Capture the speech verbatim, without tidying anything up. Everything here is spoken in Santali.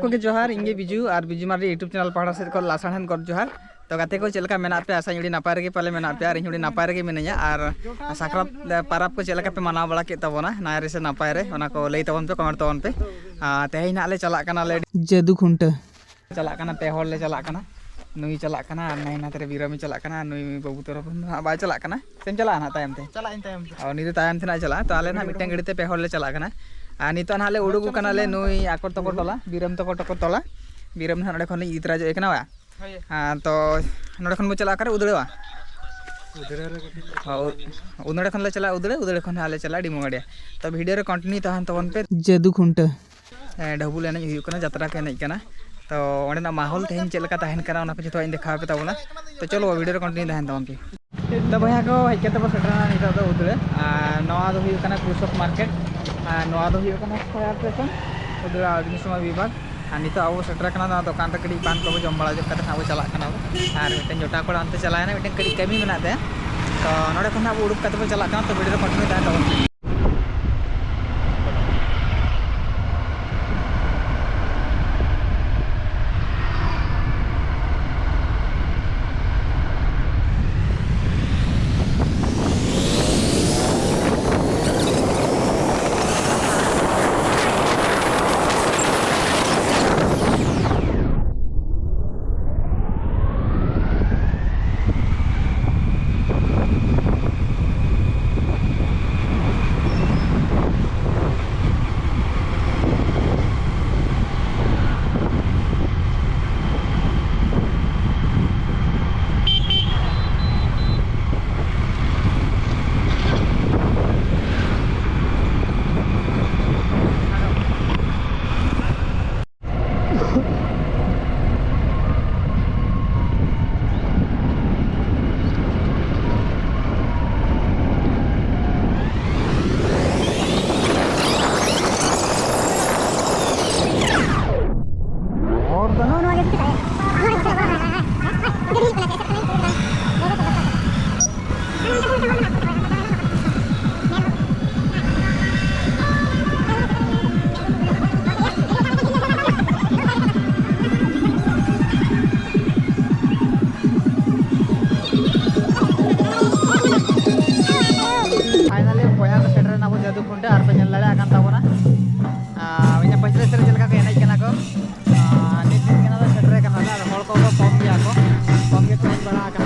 ᱠᱚᱜᱮ ᱡᱚᱦᱟᱨ, ᱤᱧ ᱜᱮ ᱵᱤᱡᱩ ᱟᱨ ᱵᱤᱡᱩ ᱢᱟᱨᱰᱤ YouTube channel ᱯᱟᱦᱴᱟ ᱥᱮᱫ ᱠᱷᱚᱱ ᱞᱟᱥᱟᱲᱦᱮᱫ ᱜᱚᱰ ᱡᱚᱦᱟᱨ᱾ ᱛᱚ ᱜᱟᱛᱮ ᱠᱚ, ᱪᱮᱫ ᱞᱮᱠᱟ ᱢᱮᱱᱟᱜ ᱯᱮᱭᱟ? ᱟᱥᱟᱧ ᱟᱹᱰᱤ ᱱᱟᱯᱟᱭ ᱨᱮᱜᱮ ᱯᱟᱞᱮ ᱢᱮᱱᱟᱜ ᱯᱮᱭᱟ ᱟᱨ ᱤᱧ ᱦᱚᱸ ᱟᱹᱰᱤ ᱱᱟᱯᱟᱭ ᱨᱮᱜᱮ ᱢᱤᱱᱟᱹᱧᱟ᱾ ᱟᱨ ᱥᱟᱠᱨᱟᱛ ᱯᱟᱨᱟᱵᱽ ᱠᱚ ᱪᱮᱫ ᱞᱮᱠᱟ ᱯᱮ ᱢᱟᱱᱟᱣ ᱵᱟᱲᱟ ᱠᱮᱫ ᱛᱟᱵᱚᱱᱟ, ᱱᱟᱭ ᱨᱮ ᱥᱮ ᱱᱟᱯᱟᱭ ᱨᱮ, ᱚᱱᱟ ᱠᱚ ᱞᱟᱹᱭ ᱛᱟᱵᱚᱱ ᱯᱮ, comment ᱛᱟᱵᱚᱱ ᱯᱮ᱾ ᱟᱨ ᱛᱮᱦᱮᱧ ᱱᱟᱦᱟᱜ ᱞᱮ ᱪᱟᱞᱟᱜ ᱠᱟᱱᱟ ᱞᱮ ᱡᱟᱹᱫᱩ ᱠᱷᱩᱱᱴᱟᱹ᱾ ᱪᱟᱞᱟᱜ ᱠᱟᱱᱟ, ᱯᱮ ᱦᱚᱲ ᱞᱮ ᱪᱟᱞᱟᱜ ᱠᱟᱱᱟ᱾ ᱱᱩᱭ ᱪᱟᱞᱟᱜ ᱠᱟᱱᱟ ᱟᱨ ᱱᱟᱭ ᱱᱟᱛᱮ ᱨᱮ ᱵᱤᱨᱟᱢᱤ ᱪᱟᱞᱟᱜ ᱠᱟᱱᱟ, ᱱᱩᱭ ᱵᱟᱹᱵᱩ ᱛᱚᱨᱚᱯ ᱨᱮ ᱱᱟᱦᱟᱜ ᱵᱟᱭ ᱪᱟᱞᱟᱜ ᱠᱟᱱᱟ᱾ ᱥᱮᱢ ᱪᱟᱞᱟᱜᱼᱟ ᱱᱟᱦᱟᱜ ᱛᱟᱭᱚᱢ ᱛᱮ? ᱪᱟᱞᱟᱜ ᱟᱹᱧ ᱛᱟᱭᱚᱢ ᱛᱮ᱾ ᱚ, ᱩᱱᱤ ᱫᱚ ᱛᱟᱭᱚᱢ ᱛᱮ ᱱᱟᱦᱟᱜ ᱪᱟᱞᱟᱜᱼᱟ᱾ ᱛᱚ ᱟᱞᱮ ᱱᱟᱦᱟᱜ ᱢᱤᱫᱴᱮᱱ ᱜᱟᱹᱰᱤ ᱛᱮ ᱯᱮ ᱦᱚᱲ ᱞᱮ ᱪᱟᱞᱟᱜ ᱠᱟᱱᱟ᱾ ᱟᱨ ᱱᱤᱛᱚᱜ ᱱᱟᱦᱟᱜ ᱞᱮ ᱩᱰᱩᱠᱚᱜ ᱠᱟᱱᱟ ᱞᱮ ᱱᱩᱭ ᱟᱠᱚᱨ ᱛᱟᱠᱚ ᱴᱚᱞᱟ, ᱵᱤᱨᱟᱢ ᱛᱟᱠᱚ ᱴᱚᱠᱚ ᱴᱚᱞᱟ᱾ ᱵᱤᱨᱟᱢ ᱱᱟᱦᱟᱜ ᱱᱚᱸᱰᱮ ᱠᱷᱚᱱ ᱞᱤᱧ ᱤᱫᱤ ᱛᱚᱨᱟ ᱧᱚᱜ ᱮ ᱠᱟᱱᱟ ᱵᱟ? ᱦᱳᱭ᱾ ᱦᱮᱸ, ᱛᱚ ᱱᱚᱸᱰᱮ ᱠᱷᱚᱱ ᱵᱚ ᱪᱟᱞᱟᱜᱼᱟ ᱚᱠᱟᱨᱮ? ᱩᱫᱽᱲᱟᱹᱣᱟ? ᱩᱫᱽᱲᱟᱹ ᱨᱮ ᱠᱟᱹᱴᱤᱡ᱾ ᱚ, ᱩᱫᱽᱲᱟᱹ ᱠᱷᱚᱱ ᱞᱮ ᱪᱟᱞᱟᱜᱼᱟ ᱩᱫᱽᱲᱟᱹ, ᱩᱫᱽᱲᱟᱹ ᱠᱷᱚᱱ ᱦᱟᱸᱜ ᱞᱮ ᱪᱟᱞᱟᱜᱼᱟ ᱰᱤᱢᱩ ᱜᱟᱲᱤᱭᱟ᱾ ᱛᱚ ᱵᱷᱤᱰᱤᱭᱳ ᱨᱮ ᱠᱚᱱᱴᱤᱱᱤᱭᱩ ᱛᱟᱦᱮᱱ ᱛᱟᱵᱚᱱ ᱯᱮ᱾ ᱡᱟᱹᱫᱩ ᱠᱷᱩᱱᱴᱟᱹ᱾ ᱦᱮᱸ, ᱰᱷᱟᱹᱵᱩᱞ ᱮᱱᱮᱡ ᱦᱩᱭᱩᱜ ᱠᱟᱱᱟ, ᱡᱟᱛᱨᱟ ᱠᱚ ᱮᱱᱮᱡ ᱠᱟᱱᱟ᱾ ᱛᱚ ᱚᱸᱰᱮᱱᱟᱜ ᱢᱟᱦᱚᱞ ᱛᱮᱦᱮᱧ ᱪᱮᱫ ᱞᱮᱠᱟ ᱛᱟᱦᱮᱱ ᱠᱟᱱᱟ, ᱚᱱᱟ ᱠᱚ ᱡᱚᱛᱚᱣᱟᱜ ᱤᱧ ᱫᱮᱠᱷᱟᱣ ᱟᱯᱮ ᱛᱟᱵᱚᱱᱟ᱾ ᱛᱚ ᱪᱚᱞᱚ, ᱵᱷᱤᱰᱤᱭᱳ ᱨᱮ ᱠᱚᱱᱴᱤᱱᱤᱭᱩ ᱛᱟᱦᱮᱱ ᱛᱟᱵᱚᱱ ᱯᱮ᱾ ᱛᱚ ᱵᱚᱭᱦᱟ ᱠᱚ, ᱦᱮᱡ ᱠᱟᱛᱮ ᱵᱚ ᱥᱮᱴᱮᱨᱮᱱᱟ ᱱᱤᱛᱚᱜ ᱫᱚ ᱩᱫᱽᱲᱟᱹ᱾ ᱟᱨ ᱱᱚᱣᱟ ᱫᱚ ᱦᱩᱭᱩᱜ ᱠᱟᱱᱟ ᱠᱨᱩᱥᱚᱠ ᱢᱟᱨᱠᱮᱴ᱾ ᱟᱨ ᱱᱚᱣᱟ ᱫᱚ ᱦᱩᱭᱩᱜ ᱠᱟᱱᱟ ᱯᱷᱟᱭᱟᱨ ᱥᱴᱮᱥᱚᱱ, ᱩᱫᱽᱲᱟᱹ ᱚᱜᱽᱱᱤᱥᱚᱢᱟ ᱵᱤᱵᱷᱟᱜᱽ᱾ ᱟᱨ ᱱᱤᱛᱚᱜ ᱟᱵᱚ ᱥᱮᱴᱮᱨ ᱠᱟᱱᱟ ᱱᱚᱣᱟ ᱫᱚᱠᱟᱱ ᱨᱮ, ᱠᱟᱹᱴᱤᱡ ᱯᱟᱱ ᱠᱚᱵᱚ ᱡᱚᱢ ᱵᱟᱲᱟ ᱧᱚᱜ ᱠᱟᱛᱮ ᱦᱟᱸᱜ ᱵᱚ ᱪᱟᱞᱟᱜ ᱠᱟᱱᱟ ᱵᱚ᱾ ᱟᱨ ᱢᱤᱫᱴᱮᱱ ᱡᱚᱴᱟᱣ ᱠᱚᱲᱟ ᱚᱱᱛᱮ ᱪᱟᱞᱟᱣ ᱮᱱᱟ, ᱢᱤᱫᱴᱮᱱ ᱠᱟᱹᱴᱤᱡ ᱠᱟᱹᱢᱤ ᱢᱮᱱᱟᱜ ᱛᱟᱭᱟ᱾ ᱛᱚ ᱱᱚᱸᱰᱮ ᱠᱷᱚᱱ ᱦᱟᱸᱜ ᱵᱚ ᱩᱰᱩᱠ ᱠᱟᱛᱮ ᱵᱚ ᱪᱟᱞᱟᱜ ᱠᱟᱱᱟ᱾ ᱛᱚ ᱵᱷᱤᱰᱤᱭᱳ ᱨᱮ ᱠᱚᱱᱴᱤᱱᱤᱭᱩ ᱛᱟᱦᱮᱱ ᱛᱟᱵᱚᱱ ᱯᱮ᱾ ᱠᱚ ᱠᱚᱢ ᱜᱮ ᱪᱟᱨᱡᱽ ᱵᱟᱲᱟ ᱟᱠᱟᱱᱟ᱾